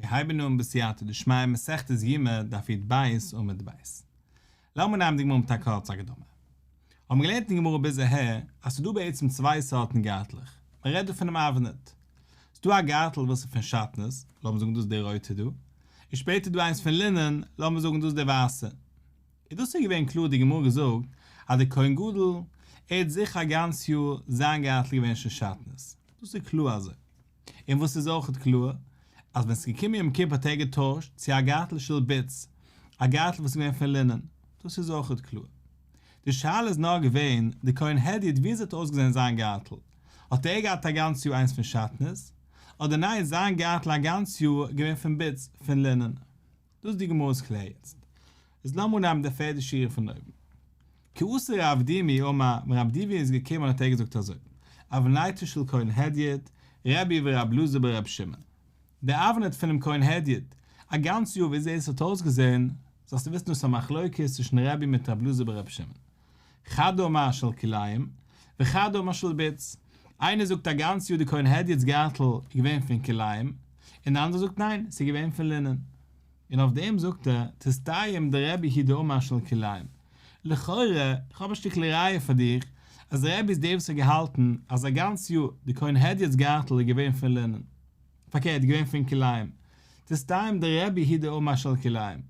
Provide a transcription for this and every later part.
מיר הייבן אן בסייעתא דשמיא מסכת יומא דף י"ב עמוד ב'. לאמיר נעמען די גמרא מיט א קורצע הקדמה. האבן מיר געלערנט אין גמרא ביז אהער אז ס'איז דא בעצם צוויי סארטן גארטלעך, מען רעדט דא פונעם אבנט. ס'איז דא א גארטל וואס איז פון שעטנז, לאמיר זאגן דאס איז די רויטע דא, און שפעטער איז דא איינס פון לינען, לאמיר זאגן דאס איז די ווייסע. און דאס איז געווען קלאר די גמרא געזאגט אז די כהן גדול ער האט זיכער א גאנץ יאר זיין גארטל געווען של שעטנז, דאס איז קלאר אזוי. און וואס איז אויכעט קלאר, אז ווען ס'איז געקומען יום כיפור האט ער געטוישט צו א גארטל של בוץ, א גארטל וואס איז געווען פון לינען, דאס איז אויכעט קלאר. די שאלה איז נאר געווען, די כהן הדיוט וויאזוי האט אויסגעזען זיין גארטל, האט ער געהאט א גאנץ יאר איינס פון שעטנז, אדער ניין זיין גארטל א גאנץ יאר געווען פון בוץ, פון לינען. דאס איז די גמרא'ס קלער יעצט. איז לאמיר נעמען די פערדע שורה פון אויבן. כי אתא רב דימי אמר, ווען רב דימי איז געקומען האט ער געזאגט אזוי, אבנטו של כהן הדיוט, רבי ורבי אלעזר ברבי שמעון. די אבנט פונעם כהן הדיוט, א גאנץ יאר וויאזוי עס האט אויסגעזען, זאלסטו וויסן דאס איז א מחלוקת צווישן רבי מיט רבי אלעזר ברבי שמעון. חד אמר של כלאים, וחד אמר של בוץ. איינער זאגט א גאנץ יאר די כהן הדיוט'ס גארטל איז געווען פון כלאים, און די אנדערע זאגט ניין, ס'איז געווען פון לינען. און אויף דעם זאגט ער, תסתיים דרבי הוא דאמר של כלאים. לכאורה, איך האב א שטיקל ראיה פאר דיך, אז רבי איז דער וואס האט געהאלטן אז א גאנץ יאר די כהן הדיוט'ס גארטל איז געווען פון לינען. פארקערט, געווען פון כלאים. תסתיים דרבי הוא דאמר של כלאים.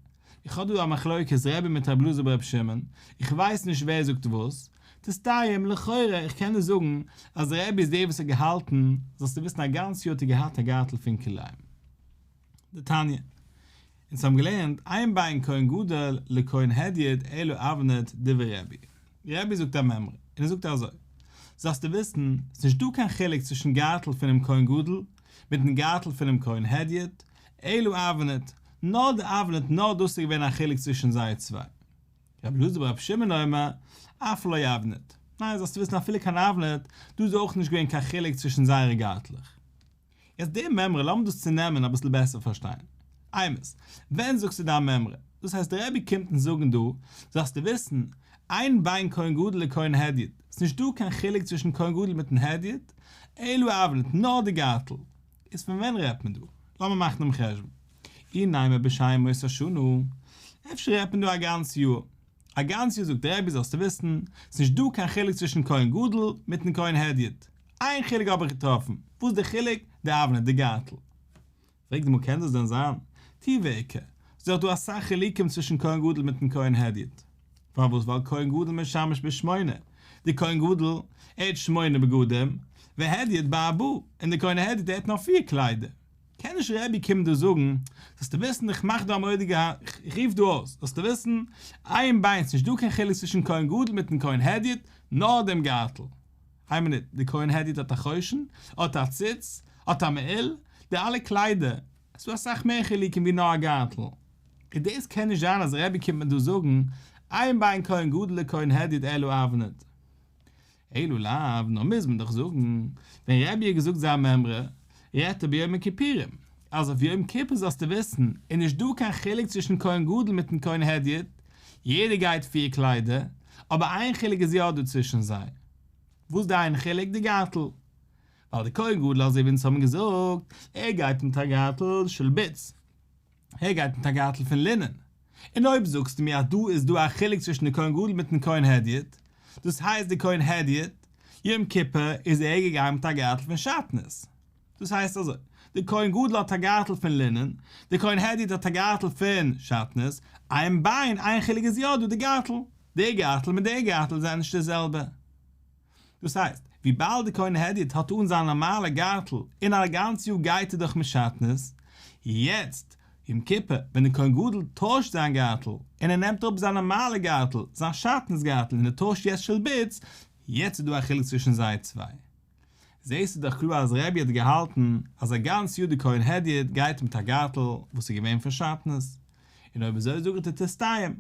איך האב דא א מחלוקת רבי מיט רבי אלעזר ברבי שמעון, איך ווייס נישט ווער זאגט וואס, תסתיים, לכאורה, איך קען דיר זאגן אז רבי איז דער וואס האט געהאלטן, זאלסטו וויסן א גאנץ יאר האט ער געהאט א גארטל פון כלאים. דתניא. אונז האבן געלערנט, אין בין כהן גדול לכהן הדיוט אלא אבנט דברי רבי. רבי זאגט א מימרא, און ער זאגט אזוי, זאלסטו וויסן, ס'איז נישט דא קיין חילוק צווישן גארטל פונעם כהן גדול מיטן גארטל פונעם כהן הדיוט, אלא אבנט, נאר די אבנט, נאר דאס איז געווען א חילוק צווישן זיי צוויי. רבי אלעזר ברבי שמעון אומר, אף לא אבנט, ניין זאלסטו וויסן אפילו קיין אבנט, דא איז אויך נישט געווען קיין חילוק צווישן זייערע גארטלעך. יעצט די מימרא לאמיר דאס צונעמען אביסל בעסער פארשטיין. אימת, ווען זאגסטו דיין מימרא? דאס הייסט דער רבי קומט אונז זאגן דא, זאלסטו וויסן, אין בין כהן גדול לכהן הדיוט, ס'איז נישט דא קיין חילוק צווישן כהן גדול מיטן הדיוט, אלא אבנט, נאר די גארטל. איז פון ווען רעדט מען דא? לאמיר מאכן דעם חשבון. אי נימא בשאר ימות השנה, אפשר רעדט מען דא א גאנץ יאר. א גאנץ יאר זאגט דער רבי זאלסטו וויסן, ס'איז נישט דא קיין חילוק צווישן כהן גדול מיטן כהן הדיוט. איין חילוק האב איך געטראפן, וואס איז די חילוק? די אבנט, די גארטל. פרעגט די גמרא קען דאס דען זיין? טובא איכא, ס'איז דאך דא אסאך חילוקים צווישן כהן גדול מיטן כהן הדיוט. פארוואס? ווייל כהן גדול משמש בשמונה, די כהן גדול ער האט שמונה בגדים, והדיוט בארבעה, און די כהן הדיוט ער האט נאר פיר קליידער. קען נישט רבי קומען דא זאגן, זאלסטו וויסן איך מאך דא א מורא'דיגע, איך רוף דא אויס, זאלסטו וויסן, אין בין, ס'נישט דא קיין חילוק צווישן כהן גדול מיטן כהן הדיוט, נאר דעם גארטל. איין מינוט, די כהן הדיוט האט א חושן, האט א ציץ, האט א מעיל, די אלע קליידער, עס איז דא אסאך מער חילוקים ווי נאר א גארטל. און דאס קען נישט זיין אז רבי קומט מיר דא זאגן, אין בין כהן גדול לכהן הדיוט אלא אבנט. אלא לאו, נאר מוז מען דאך זאגן, ווען רבי האט געזאגט זיין מימרא, רעדט ער ביום הכיפורים, אז אויף יום כיפור זאלסטו וויסן, איז נישט דא קיין חילוק צווישן כהן גדול מיטן כהן הדיוט, יעדער גייט פיר קליידער, אבער איין חילוק איז יא דא צווישן זיי. וואס די איין חילוק? די גארטל. ווייל די כהן גדול אזוי ווי אונז האבן געזאגט, ער גייט מיט א גארטל של בוץ, ער גייט מיט א גארטל פון לינען. און אויב זאגסטו מיר אז דא איז דא א חילוק צווישן די כהן גדול מיטן כהן הדיוט, דאס הייסט די כהן הדיוט, יום כיפור איז ער געגאנגען מיט א גארטל פון שעטנז. דאס הייסט אזוי, די כהן גדול האט א גארטל פון לינען, די כהן הדיוט האט א גארטל פון שעטנז, אין בין, איין חילוק איז יא דא די גארטל, די גארטל מיט די גארטל זענען נישט די זעלבע. דאס הייסט, וויבאלד די כהן הדיוט האט אן זיין נארמאלע גארטל און א גאנץ יאר גייט ער דאך מיט שעטנז, יעצט יום כיפור ווען די כהן גדול טוישט זיין גארטל און ער נעמט אראפ זיין נארמאלע גארטל, זיין שעטנז גארטל און ער טוישט יעצט של בוץ, יעצט איז דא א חילוק צווישן זיי צוויי. זעהסטו דאך קלאר אז רבי האט געהאלטן אז א גאנץ יאר די כהן הדיוט גייט מיט א גארטל וואס איז געווען פון שעטנז, און אויב אזוי זאג איך דיר תסתיים,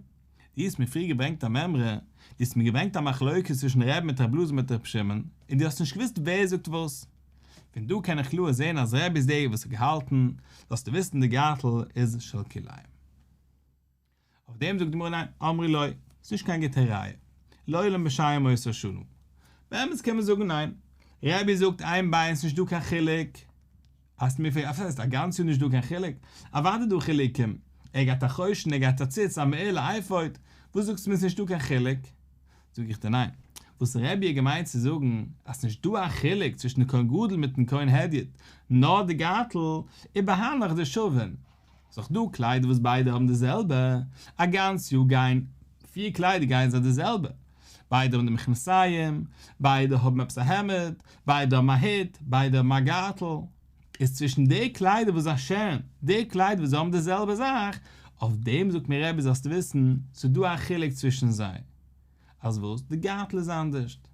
דו האסט מיר פריער געברענגט א מימרא, דו האסט מיר געברענגט א מחלוקת צווישן רבי מיט רבי אלעזר מיט רבי שמעון, און דו האסט נישט געוואוסט ווער זאגט וואס. פון דא קען איך קלאר זעהן אז רבי איז דער וואס האט געהאלטן, זאלסטו וויסן די גארטל איז של כלאים. אויף דעם זאגט די גמרא ניין, אמרי לא, ס'איז נישט קיין גוטע ראיה, לעולם בשאר ימות השנה. באמת קען מען זאגן ניין, רבי זאגט אין בין ס'נישט דא קיין חילוק. האסט מיר פאר וואס הייסט א גאנץ יאר נישט דא קיין חילוק? אוודאי דא חילוקים, ער גייט א חושן ער גייט א ציץ א מעיל א אפוד, וואס זאגסטו מיר ס'נישט דא קיין חילוק? זאג איך דיר ניין, וואס רבי האט געמיינט צו זאגן אז ס'נישט דא א חילוק צווישן די כהן גדול מיטן כהן הדיוט, נאר די גארטל, ובהנך דשוין, ס'איז דאך דא קליידער וואס ביידע האבן די זעלבע, א גאנץ יאר גייען פיר קליידער גייען זיי די זעלבע, ביידע האבן די מכנסיים, ביידע האבן עפעס א העמד, ביידע האבן א הוט, ביידע האבן א גארטל, איז צווישן די קליידער וואס זיי שערן, די קליידער וואס זיי האבן די זעלבע זאך, אויף דעם זאגט מיר רבי זאלסטו וויסן, ס'איז דא א חילוק צווישן זיי, אז וואס? די גארטל איז אנדערשט.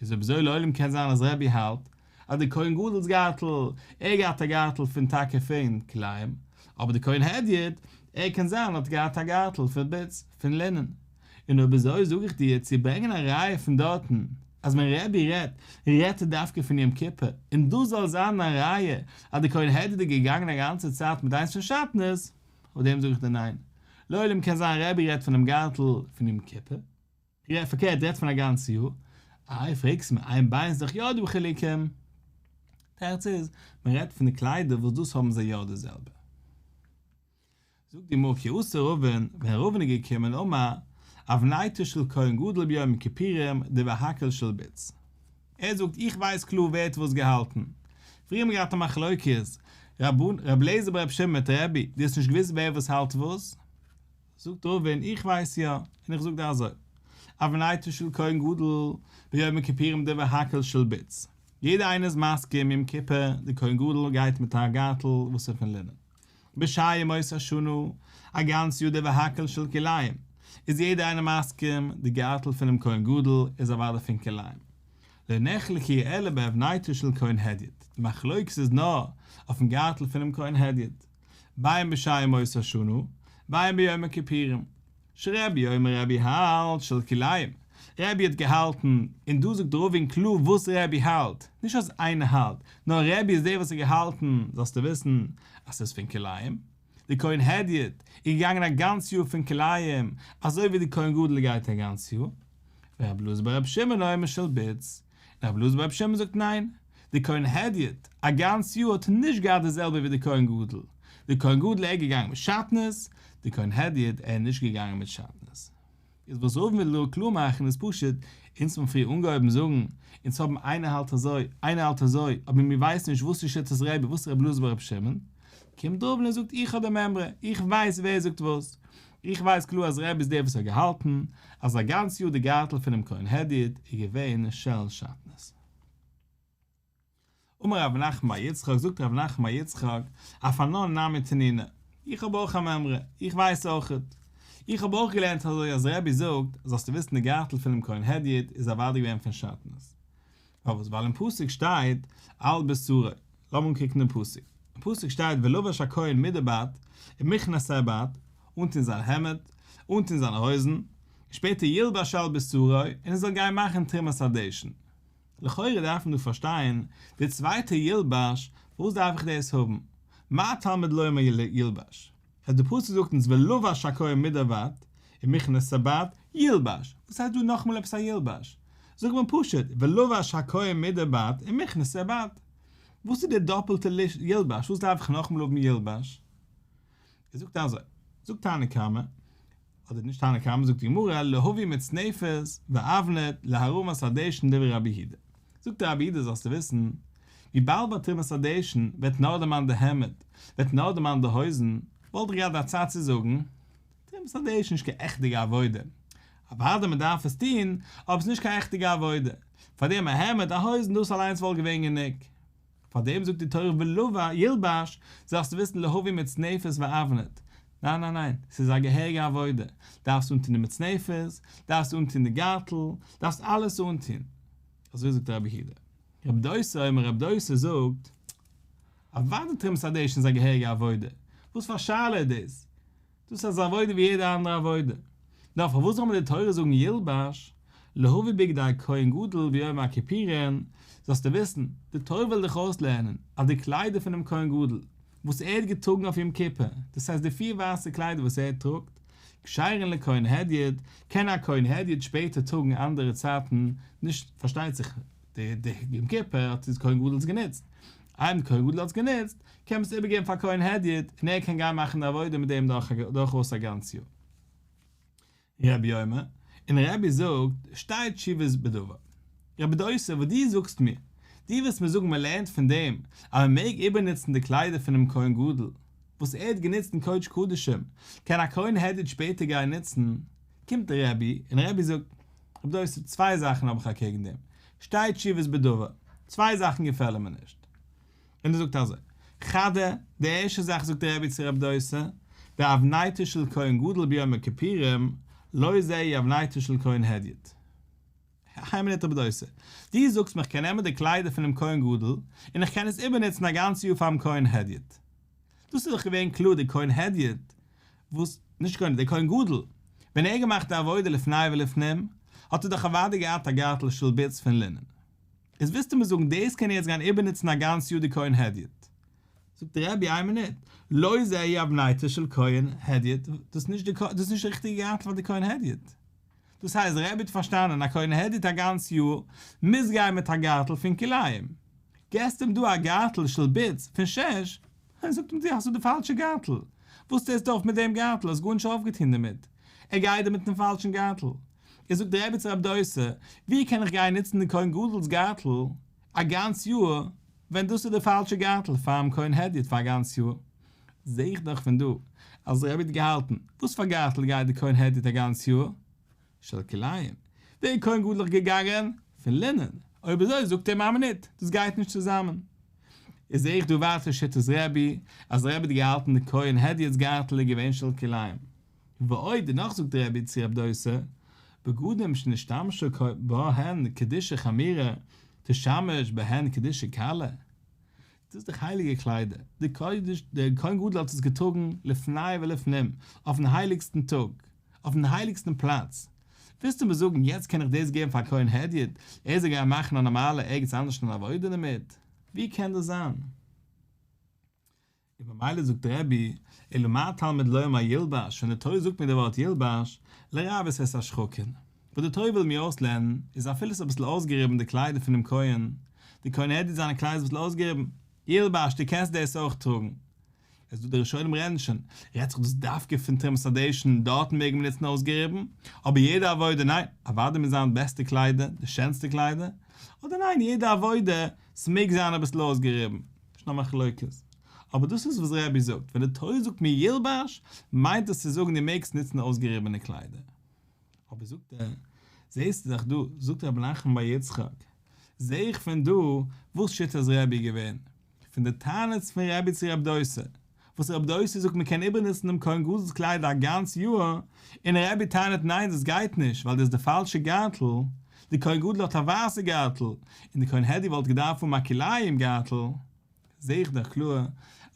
איז אויב אזוי לעולם קען זיין אז רבי האלט אז די כהן גדול'ס גארטל, ער געהאט א גארטל פון טאקע פון כלאים, אבער די כהן הדיוט, ער קען זיין האט געהאט א גארטל פון בוץ, פון לינען. און אויב אזוי זאג איך דיר צו ברענגען א ראיה פון דארטן אז ווען רבי רעדט, רעדט ער דווקא פון יום כיפור, און דאס זאל זיין א ראיה אז די כהן הדיוט איז געגאנגען א גאנצע צייט מיט איינס פון שעטנז, אויף דעם זאג איך דיר ניין, לעולם קען זיין רבי רעדט פונעם גארטל פון יום כיפור. רעדט פארקערט רעדט פון א גאנץ יאר, איי פרעגסט מיר אין בין איז דאך יא דא חילוקים, תירוץ איז מען רעדט פון די קליידער וואס דאס האבן זיי יא די זעלבע. זאגט די גמרא כי אתא רבין, ווען רבין איז געקומען אמר, אבנטו של כהן גדול ביום הכיפורים דברי הכל של בוץ. ער זאגט איך ווייס קלאר ווער האט וואס געהאלטן. פריער האבן מיר געהאט א מחלוקת, רבן רבי אליעזר ברבי שמעון מיט רבי, דו האסט נישט געוואוסט ווער וואס האלט וואס? זאגט רבין איך ווייס יא, און איך זאג דיר אזוי, אבנטו של כהן גדול ביום הכיפורים דברי הכל של בוץ, יעדער איינער איז מסכים יום כיפור די כהן גדול גייט מיט א גארטל וואס איז פון לינען, בשאר ימות השנה, א גאנץ יאר דברי הכל של כלאים, איז יעדער איינער מסכים די גארטל פונעם כהן גדול איז אוודאי פון כלאים. לא נחלקו אלא באבנטו של כהן הדיוט, די מחלוקת איז נאר אויפן גארטל פונעם כהן הדיוט. בין בשאר ימות השנה, בין ביום הכיפורים. שרבי אומר רבי האלט של כלאים, רבי האט געהאלטן, און דא זאגט רבין קלאר וואס רבי האלט, נישט אז איינער האלט, נאר רבי איז דער וואס האט געהאלטן, זאלסטו וויסן אז ס'איז פון כלאים. די כהן הדיוט איז געגאנגען א גאנץ יאר פון כלאים, אזוי ווי די כהן גדול גייט א גאנץ יאר. ורבי אלעזר ברבי שמעון אומר של בוץ, און רבי אלעזר ברבי שמעון זאגט ניין, די כהן הדיוט א גאנץ יאר האט נישט געהאט די זעלבע ווי די כהן גדול, די כהן גדול ער געגאנגען מיט שעטנז, די כהן הדיוט ער נישט געגאנגען מיט שעטנז. איז וואס רבין וויל דא קלאר מאכן איז פשוט, אונז האבן פריער אנגעהויבן זאגן, אונז האבן איינער האלט אזוי, איינער האלט אזוי, אבער מיר ווייסן נישט וואס איז שיטת רבי וואס איז רבי אלעזר ברבי שמעון, קומט רבין און זאגט איך האב די מימרא, איך ווייס ווער זאגט וואס, איך ווייס קלאר אז רבי איז דער וואס האט געהאלטן אז א גאנץ יאר די גארטל פונעם כהן הדיוט איז געווען של שעטנז. אמר רב נחמן בר יצחק, זאגט רב נחמן בר יצחק, אף אנן נמי תנינא, איך האב אויך א מימרא, איך ווייס אויכעט, איך האב אויך געלערנט אזוי אז רבי זאגט, זאלסטו וויסן די גארטל פונעם כהן הדיוט איז אוודאי געווען פון שעטנז. פארוואס? ווייל אין פסוק שטייט על בשרו, לאמיר אנקוקן דעם פסוק, אין פסוק שטייט ולבש הכהן מדי בד ומכנסי בד, אנטון זיין העמד, אנטון זיינע הויזן, און שפעטער ילבש על בשרו, און ער זאל גיין מאכן תרומת הדשן. לכאורה דארף מען דא פארשטיין, די צווייטע ילבש, פארוואס דארף איך דאס האבן? מה תלמוד לומר ילבש? אז די פסוק זאגט אונז ולבש הכהן מדי בד ומכנסי בד ילבש, וואס הייסט דא נאכאמאל עפעס א ילבש? זאג מיר פשוט ולבש הכהן מדי בד ומכנסי בד. וואס איז די דאפעלטע ילבש? וואס דארף איך נאכאמאל האבן ילבש? ער זאגט אזוי, זאגט תנא קמא, אדער נישט תנא קמא, זאגט די גמרא, להביא מצנפת ואבנט להרמת הדשן דברי רבי יהודה. זאגט רבי יהודה זאלסטו וויסן, וויבאלד ביי תרומת הדשן ווערט נאר דערמאנט די העמד, ווערט נאר דערמאנט די הויזן, וואלט איך געהאט א צד צו זאגן, תרומת הדשן איז נישט קיין עכטיגע עבודה, אוודאי מען דארף עס טון, אבער עס איז נישט קיין עכטיגע עבודה, פארדעם א העמד, א הויזן, דאס אליינס וואלט געווען גענוג. פאר דעם זאגט די תורה ולבש ילבש, זאלסטו וויסן להביא מצנפת ואבנט, ניין ניין ניין, ס'איז א געהעריגע עבודה, דארפסט אנטון די מצנפת, דארפסט אנטון די גארטל, דארפסט אלעס אנטון. אזוי זאגט רבי יהודה. רבי דוסא אומר רבי דוסא זאגט, אוודאי תרומת הדשן איז א געהעריגע עבודה, וואס פאר שאלה איז דאס? דאס איז א עבודה ווי יעדע אנדערע עבודה. נאר פארוואס זאל מיר די תורה זאגן ילבש, להביא בגדי כהן גדול ביום הכיפורין, זאלסטו וויסן, די תורה וויל דיך אויסלערנען אז די קליידער פונעם כהן גדול וואס ער האט געטראגן אויף יום כיפור, דאס הייסט די פיר ווייסע קליידער וואס ער טראגט, כשרין לכהן הדיוט, קען א כהן הדיוט שפעטער טראגן אנדערע צייטן, נישט, פארשטייט זיך, די יום כיפור האט די כהן גדול עס גענוצט. איינמאל די כהן גדול האט עס גענוצט, קען מען עס איבערגעבן פאר כהן הדיוט און ער קען גיין מאכן די עבודה מיט דעם דורכאויס א גאנץ יאר. רבי אומר, און רבי זאגט, שתי תשובות בדבר. רבי דוסא, וואס דו זאגסט מיר, דו ווילסט מיר זאגן מען לערנט פון דעם אז מען מעג איבערנוצן די קליידער פונעם כהן גדול וואס ער האט גענוצט אין קודש קדשים, קען א כהן הדיוט שפעטער גיין נוצן, קומט רבי און רבי זאגט, רבי דוסא, צוויי זאכן האב איך אקעגן דעם, שתי תשובות בדבר, צוויי זאכן געפעלן מיר נישט. און ער זאגט אזוי, חדא, די ערשטע זאך זאגט רבי צו רב דוסא, דאבנטו של כהן גדול ביום הכיפורים, לא זו היא אבנטו של כהן הדיוט. איין מינוט רב דוסא, דו זאגסט מיר איך קען נעמען די קליידער פונעם כהן גדול, און איך קען עס איבערנוצן א גאנץ יאר פאר'ן כהן הדיוט. דאס איז דאך געווען קלאר די כהן הדיוט, וואס, נישט כהן, די כהן גדול, ווען ער האט געמאכט די עבודה לפני ולפנים, האט ער דאך אוודאי געהאט א גארטל של בוץ פון לינען. איז ווילסטו מיר זאגן דאס קען ער יעצט גיין איבערנוצן א גאנץ יאר די כהן הדיוט? זאגט רבי איין מינוט, לא זו היא אבנטו של כהן הדיוט, דאס איז נישט די דאס איז נישט די ריכטיגע גארטל פאר די כהן הדיוט. דאס הייסט רבי האט פארשטאנען א כהן הדיוט א גאנץ יאר מוז גיין מיט א גארטל פון כלאים, געסט אים דא א גארטל של בוץ פון שש, זאגט אים דו האסט דא די פאלשע גארטל, וואס טוסטו אויף מיט דעם גארטל, האסט גארנישט אויפגעטון דערמיט, ער גייט דא מיטן פאלשן גארטל. איז זאגט רבי צו רב דוסא, ווי קען איך גיין נוצן די כהן גדול'ס גארטל א גאנץ יאר, ווען דאס איז די פאלשע גארטל פאר'ן כהן הדיוט פאר א גאנץ יאר? זע איך דאך פון דא אז רבי האט געהאלטן, וואס פאר גארטל גייט די כהן הדיוט א גאנץ יאר? של כלאים. דער כהן גדול איז געגאנגען פון לינען, אויב אזוי זאגט ער אים א מינוט, דאס גייט נישט צוזאמען. איז זע איך דא ווייטער שיטת רבי, אז רבי האט געהאלטן די כהן הדיוט'ס גארטל איז געווען של כלאים. ועוד, דערנאך זאגט רבי צו רב דוסא, בגדים שנשתמשה בהן קדושה חמורה, תשמש בהן קדושה קלה. דאס איז דאך הייליגע קליידער, די קודש, דער כהן גדול האט עס געטראגן לפני ולפנים, אויפן הייליגסטן טאג, אויפן הייליגסטן פלאץ. ווילסטו מיר זאגן יעצט קען איך דאס געבן פאר כהן הדיוט, ער זאל גיין מאכן א נארמאלע ערגעץ אנדערש אן עבודה דערמיט? ווי קען דאס זיין? און ממילא זאגט רבי, אלא מה תלמוד לומר ילבש, ווען די תורה זאגט מיר די ווארט ילבש, לרבות את השחקין, וואס די תורה וויל מיר אויסלערנען, איז אפילו ס'איז אביסל אויסגעריבן די קליידער פונעם כהן, די כהן הדיוט זיינע קליידער איז אביסל אויסגעריבן, ילבש, דו קענסט דאס אויך טראגן. איז דא די ראשונים רעדן שוין, רעדט זיך דאס דווקא פון תרומת הדשן, דארטן מעג מען נוצן אויסגעריבן, אבער יעדע עבודה ניין, אוודאי מוז זיין די בעסטע קליידער, די שענסטע קליידער, אדער ניין יעדע עבודה, ס'מעג זיין אביסל אויסגעריבן, נישט נאר מחלוקת. אבער דאס איז וואס רבי זאגט, ווען די תורה זאגט מיר ילבש, מיינט עס צו זאגן דו מעגסט נוצן אויסגעריבענע קליידער. אבער זאגט ער, זעסטו דאך דא, זאגט רב נחמן בר יצחק, זע איך פון דא וואס שיטת רבי געווען, פון די טענות פון רבי צו רב דוסא, וואס רב דוסא זאגט מען קען איבערנוצן דעם כהן גדול'ס קליידער א גאנץ יאר, און רבי טענה'ט ניין דאס גייט נישט ווייל דאס איז די פאלשע גארטל, די כהן גדול האט א ווייסע גארטל, און די כהן הדיוט וואלט געדארפט האבן א כלאים גארטל, זעה איך דאך קלאר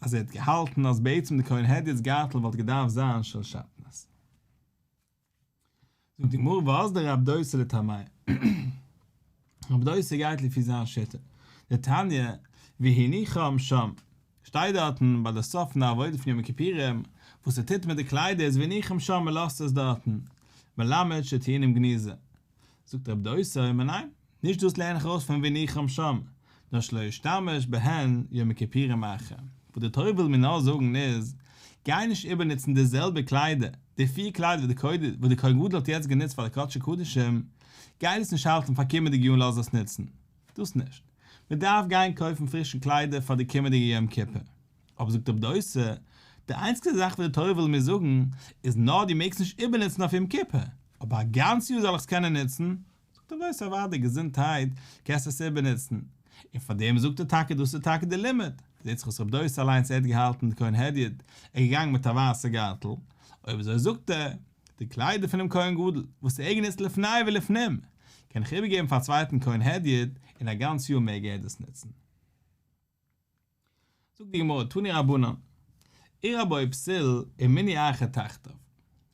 אז ער האט געהאלטן אז בעצם די כהן הדיוט'ס גארטל וואלט געדארפט זיין של שעטנז. זאגט די גמרא ואזדא רב דוסא לטעמיה, רב דוסא גייט לפי זיין שיטה, דתניא והניחם שם, שטייט דארטן ביי די סוף פון די עבודה פון יום הכיפורים, וואס ער טוט מיט די קליידער איז והניחם שם מען לאזט עס דארטן, מלמד שטעונים גניזה, זאגט רב דוסא אומר ניין, נישט דאס לערן איך ארויס פון והניחם שם, נאר שלא ישתמש בהן יום הכיפורים אחר. וואס די תורה וויל מיר נאר זאגן איז, גיי נישט איבערנוצן די זעלבע קליידער, די פיר קליידער וואס די כהן גדול האט יעצט גענוצט פאר די קדשי קדשים, גיי דאס נישט האלטן פאר קומענדיגע יאר און לאז עס נוצן. דאס נישט. מען דארף גיין קויפן פרישע קליידער פאר די קומענדיגע יום כיפור. אבער זאגט רב דוסא, די איינציגסטע זאך וואס די תורה וויל מיר זאגן, איז נאר דו מעגסט נישט איבערנוצן אויף יום כיפור, אבער א גאנץ יאר זאל איך עס קענען נוצן, זאגט רב דוסא אוודאי געזונטהייט קענסט עס איבערנוצן, און פאר דעם זאגט ער טאקע דאס איז טאקע די לימוד, זעט זיך אויס רב דוסא אליינס ער האט געהאלטן די כהן הדיוט איז געגאנגען מיט א ווייסע גארטל, אויב אזוי זאגט ער, די קליידער פונעם כהן גדול וואס ער גענוצט לפני ולפנים קען איך איבערגעבן פאר א צווייטן כהן הדיוט און א גאנץ יאר מעג ער דאס נוצן. זאגט די גמרא, תנו רבנן, אירע בו פסיל ומינו אחר תחתיו,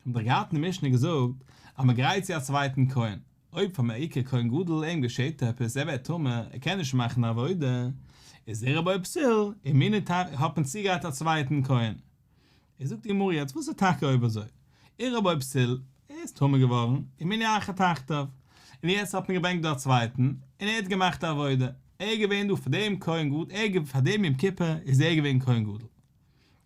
האבן דאך געהאט אין די משנה געזאגט אז מען גרייט צו א צווייטן כהן, אויב פאר מעיקר כהן גדול אים געשעט עפעס ער ווערט טמא ער קען נישט מאכן עבודה, איז אירע בו פסיל ומינו האט מען צוגרייט א צווייטן כהן. איז זאגט די גמרא יעצט וואס איז טאקע אויב אזוי, אירע בו פסול, ער איז טמא געווארן, ומינו אחר תחתיו, און יעצט האט מען געברענגט דא א צווייטן, און ער האט געמאכט די עבודה. ער איז געווען דא פאר דעם כהן גדול, ער איז פאר דעם יום כיפור איז ער געווען כהן גדול.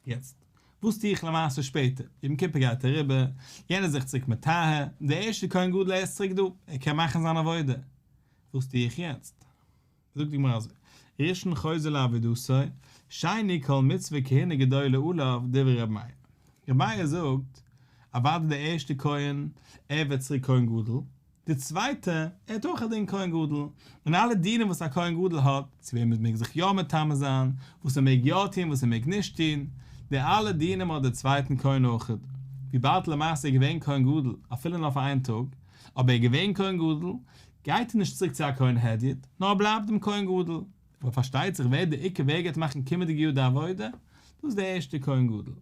יעצט, וואס טו איך למעשה שפעטער? יום כיפור גייט אריבער, יענער איז זיך צוריק מטהר, דער ערשטער כהן גדול ער איז צוריק דא, ער קען מאכן זיין עבודה. וואס טו איך יעצט? זאגט די גמרא אזוי, ראשון חוזר לעבודתו, שני כל מצוה כהונה גדולה עליו דברי ר' מאיר. ר' מאיר זאגט, אוודאי דער ערשטער כהן, ער ווערט צוריק כהן גדול, די צווייטע, ער האט אויך א דין כהן גדול, און אלע דינים וואס א כהן גדול האט, צו וועם ער מעג זיך יא מטמא זיין, וואס ער מעג יא טון וואס ער מעג נישט טון, די אלע דינים האט דער צווייטן כהן אויך, וויבאלד למעשה איז געווען כהן גדול אפילו נאר פאר איין טאג, אבער ער איז געווען כהן גדול, גייט ער נישט צוריק צו א כהן הדיוט, נאר ער בלייבט דעם כהן גדול. אבער פארשטייט זיך ווער די עיקר ווער גייט מאכן קומענדיגע יאר די עבודה, דאס איז דער ערשטער כהן גדול.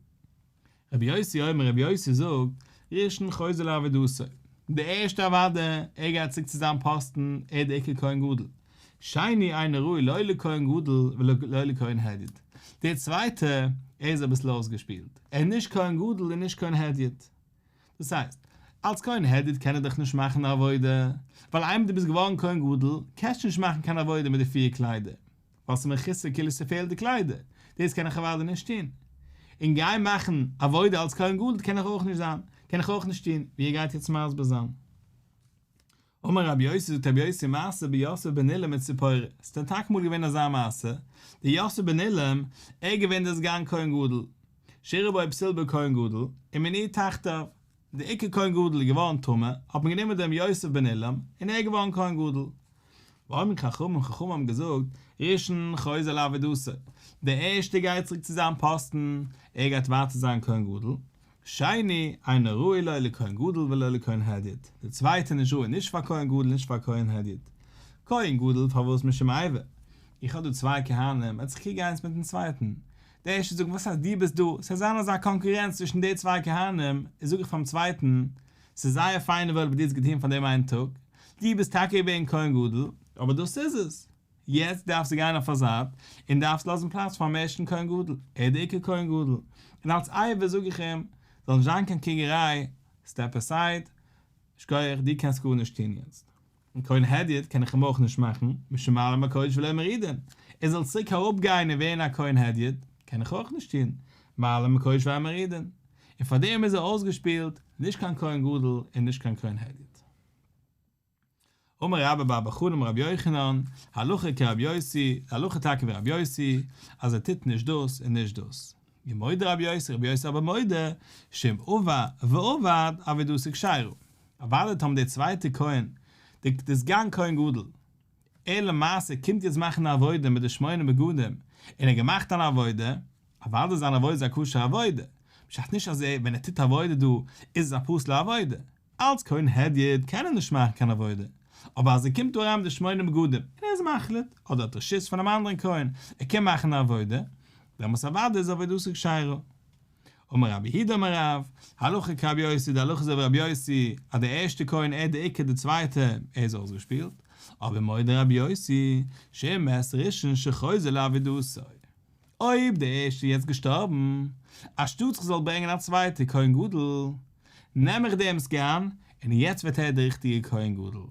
רבי יוסי אומר רבי יוסי זאגט, ראשון חוזר לעבודתו, דער ערשטער אוודאי, ער גייט צוריק צו זיין פאסטן, ער איז דער עיקר כהן גדול. שני אינו ראוי לא לכהן גדול ולא לכהן הדיוט. דער צווייטער, ער איז אביסל אויסגעשפילט, ער איז נישט כהן גדול און נישט כהן הדיוט. דאס הייסט, אלס כהן הדיוט קען ער דאך נישט מאכן א עבודה, ווייל איינמאל דו ביסט געווארן כהן גדול, קענסטו נישט מאכן קיין עבודה מיט די פיר קליידער, ווייל ס'איז מחוסר כאילו ס'פעלט די קליידער, דאס קען איך אוודאי נישט טון. און גיין מאכן עבודה אלס כהן גדול קען איך אויך נישט זיין, קען איך אויך נישט טון, ווי ער גייט יעצט מסביר זיין. אמר רבי יוסי זאגט רבי יוסי מעשה ביוסף בן אילם וציפורה, ס'איז טאקע אמאל געווען אזא מעשה, דער יוסף בן אילם, ער איז געווען דער סגן כהן גדול, שאירע בו פסול בכהן גדול, ומינוהו תחתיו, דער עיקר כהן גדול איז געווארן טמא, האט מען גענומען דעם יוסף בן אילם, און ער איז געווארן כהן גדול. ואמרו חכמים, חכמים האבן געזאגט, ראשון חוזר לעבודתו, דער ערשטער גייט צוריק צו זיין פאסטן, ער גייט ווייטער זיין כהן גדול, שני, אינו ראוי לא לכהן גדול ולא לכהן הדיוט, דער צווייטער נישט ראוי נישט פאר כהן גדול נישט פאר כהן הדיוט. כהן גדול פארוואס משום איבה? איך האב דא צוויי כהנים, וועט זיך קריגן איינס מיטן צווייטן. דער ערשטער זאגט וואס הייסט דו ביסט דא, ס'וועט זיין אזא קאנקורענץ צווישן די צוויי כהנים, איז זאג איך פארן צווייטן, ס'איז זייער פיין און וואויל וואס דו האסט געטון פאר דעם איין טאג, דו ביסט טאקע געווען כהן גדול, אבער דאס איז עס, יעצט דארפסטו גיין אויף א זייט און דארפסט לאזן פלאץ פארן ערשטן כהן גדול, ער איז דער עיקר כהן גדול, און אלס איבה זאג איך אים, זאל נישט זיין קיין קריגעריי, סטעפ עסייד, שכוח, דו קענסט גארנישט טון יעצט. און כהן הדיוט קען איך אים אויך נישט מאכן, משום מעלין בקודש ולא מורידין, ער זאל צוריק אראפגיין און ווערן א כהן הדיוט, קען איך אויך נישט טון, מעלין בקודש ואין מורידין, און פארדעם איז ער אויסגעשפילט, נישט קיין כהן גדול און נישט קיין כהן הדיוט. אמר רבה בר בר חנה אמר רבי יוחנן, הלכה כרבי יוסי, די הלכה טאקע ווי רבי יוסי, אז ער טוט נישט דאס און נישט דאס. ומודה רבי יוסי, רבי יוסי אבער מודה, שאם עבר ועבד, עבודתו כשרה. אוודאי טאמער דער צווייטער כהן, דער סגן כהן גדול, ער למעשה קומט יעצט מאכן א עבודה מיט די שמונה בגדים, און ער האט געמאכט אן עבודה, אוודאי זיין עבודה איז א כשר'ע עבודה, פשט נישט אז ער ווען ער טוט עבודה דא איז עס א פסול'ע עבודה, אלץ כהן הדיוט קען ער נישט מאכן קיין עבודה, אבער אז ער קומט דא אריין מיט די שמונה בגדים און ער איז מחליט, אדער האט רשות פונעם אנדערן כהן, ער קען מאכן א עבודה, דעמאלס אוודאי איז עבודתו כשרה. אמר רב יהודה אמר רב, הלכה כרבי יוסי, די הלכה איז אזוי ווי רבי יוסי, אז דער ערשטער כהן ער איז דער עיקר דער צווייטער ער איז אויסגעשפילט, אבער מודה רבי יוסי, שאם מת ראשון שחוזר לעבודתו. אויב דער ערשטער איז יעצט געשטארבן, אנשטאטס איך זאל ברענגען א צווייטער כהן גדול, נעם איך דעם סגן, און יעצט ווערט ער דער ריכטיגער כהן גדול.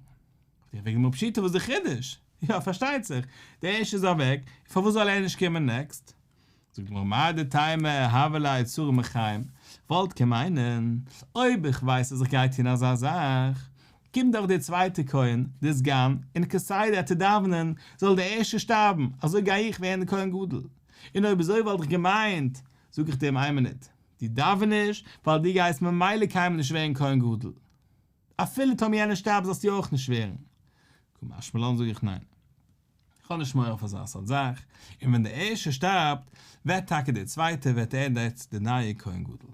פרעגט די גמרא פשיטא וואס איז די חידוש? יא פארשטייט זיך, דער ערשטער איז אוועק, פארוואס זאל ער נישט קומען נעקסט? זאגט די גמרא מהו דתימא הוה ליה צרה מחיים, וואלט קען מיינען, אויב איך ווייס אז איך גיי טון אזא זאך, קומט דאך דער צווייטער כהן, דער סגן, און כסדר ער טוט דאווענען, זאל דער ערשטער שטארבן, אזוי גיי איך ווערן דער כהן גדול. און אויב אזוי וואלט איך געמיינט, זאג איך דעם איין מינוט, דו דאווען נישט, ווייל דו גייסט ממילא קיינמאל נישט ווערן כהן גדול. אפילו טאמער יענער שטארבט זאלסטו אויך נישט ווערן. קא משמע לן זאג איך ניין. איך האב נישט מורא אויף אזא סארט זאך, און ווען דער ערשטער שטארבט, ווערט טאקע דער צווייטער ווערט ער דער נייער כהן גדול.